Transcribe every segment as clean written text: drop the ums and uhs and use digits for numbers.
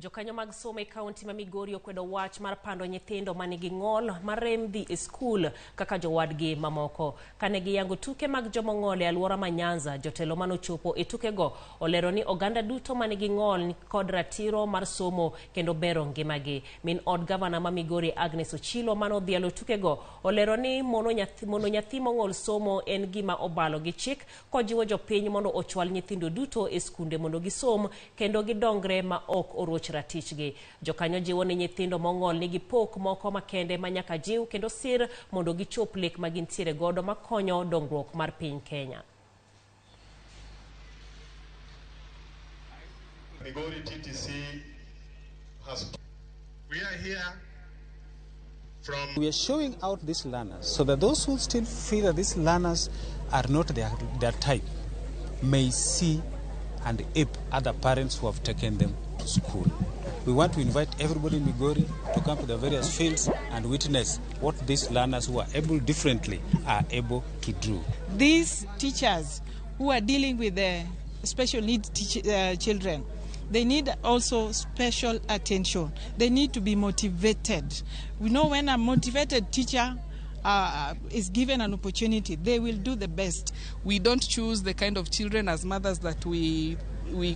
Jokanyo mag somo e kaunti ma Migori okwedo wach mar pando nyithindo manigi ng'ol marem dhi e skul kaka jowadgi mamoko. Kane giyango tuke mag jomong'ol e alwora ma Nyanza, jotelo manochopo e tukego olero ni oganda duto manigi ng'ol nikod ratiro mar somo kendo bero ngimagi. Min od gavana ma Migori Agnes Ochilo manodhialo tukego olero ni mono nyathi mong'ol somo en gima obalo gi chik kojiwo jopiny mondo ochwal nyithindo duto e skunde mondo gisom kendo gidongre ma ok oroch ratichgi. Jokanyo jiwo ni nyithindo mong'ol nigi pok moko makende ma nyaka jiw kendo sir mondo gichop lek ma gintiere godo makonyo dongruok mar piny Kenya. Migori TTC has. We are here from. We are showing out these learners so that those who still feel that these learners are not their type may see and ape other parents who have taken them to school. We want to invite everybody in Migori to come to the various fields and witness what these learners who are able differently are able to do. These teachers who are dealing with the special needs children, they need also special attention. They need to be motivated. We know when a motivated teacher is given an opportunity, they will do the best. We don't choose the kind of children as mothers that we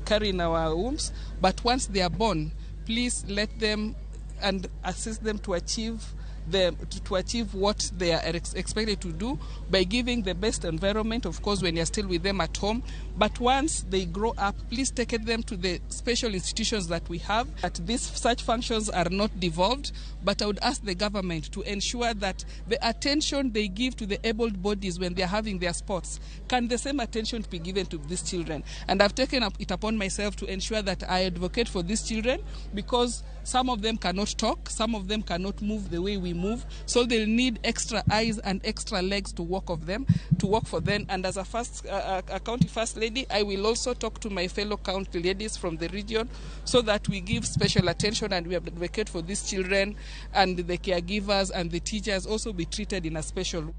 carry in our wombs, but once they are born, please let them and assist them to achieve what they are expected to do by giving the best environment, of course, when you're still with them at home. But once they grow up, please take them to the special institutions that we have. That these such functions are not devolved, but I would ask the government to ensure that the attention they give to the able bodies when they are having their sports, can the same attention be given to these children? And I've taken it upon myself to ensure that I advocate for these children, because some of them cannot talk, some of them cannot move the way we move, so they'll need extra eyes and extra legs to walk of them, to walk for them. And as a county first lady, I will also talk to my fellow county ladies from the region so that we give special attention and we advocate for these children, and the caregivers and the teachers also be treated in a special way.